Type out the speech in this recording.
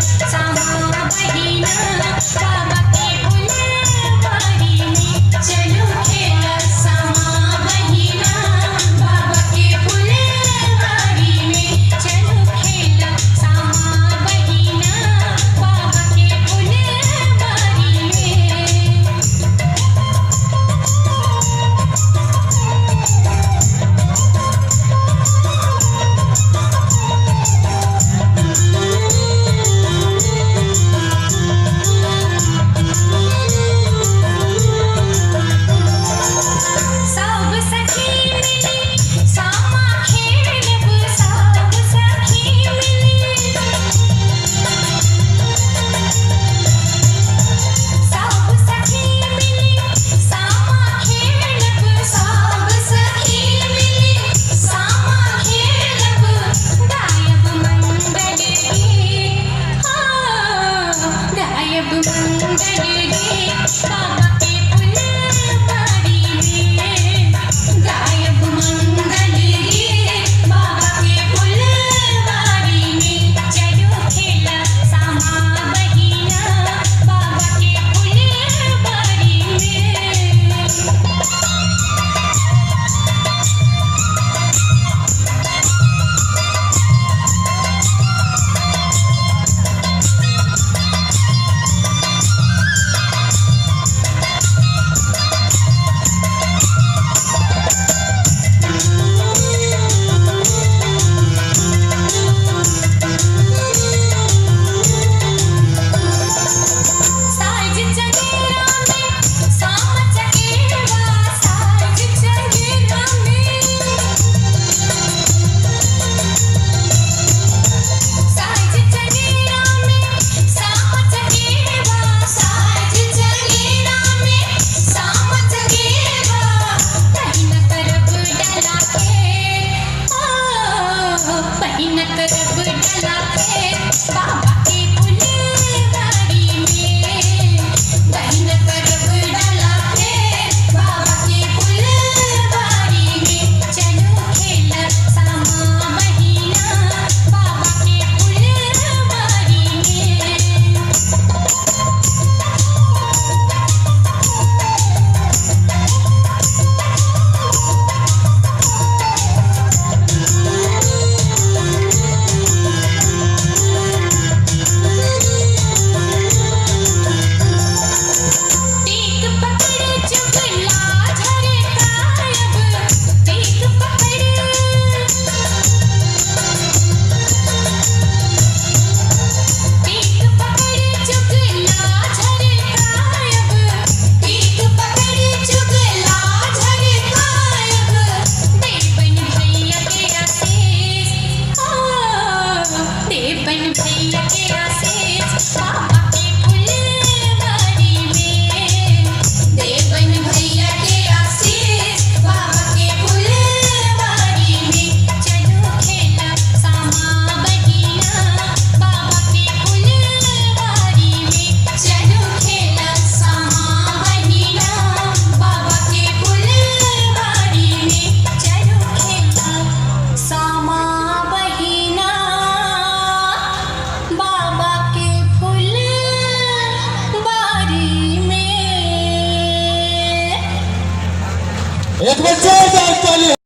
सामा बहिना बाबा के फुलवारी में। चलू खेला सामा बहिना बाबा के फुलवारी में। चलू खेला सामा बहिना बाबा के फुलवारी में। सब सखी मिली सामा खेलब, सब सखी मिली, सब सखी मिली सामा खेलब, सब सखी मिली सामा खेलब। गायब मंगल गीत, हाँ, गायब मंगल गीत।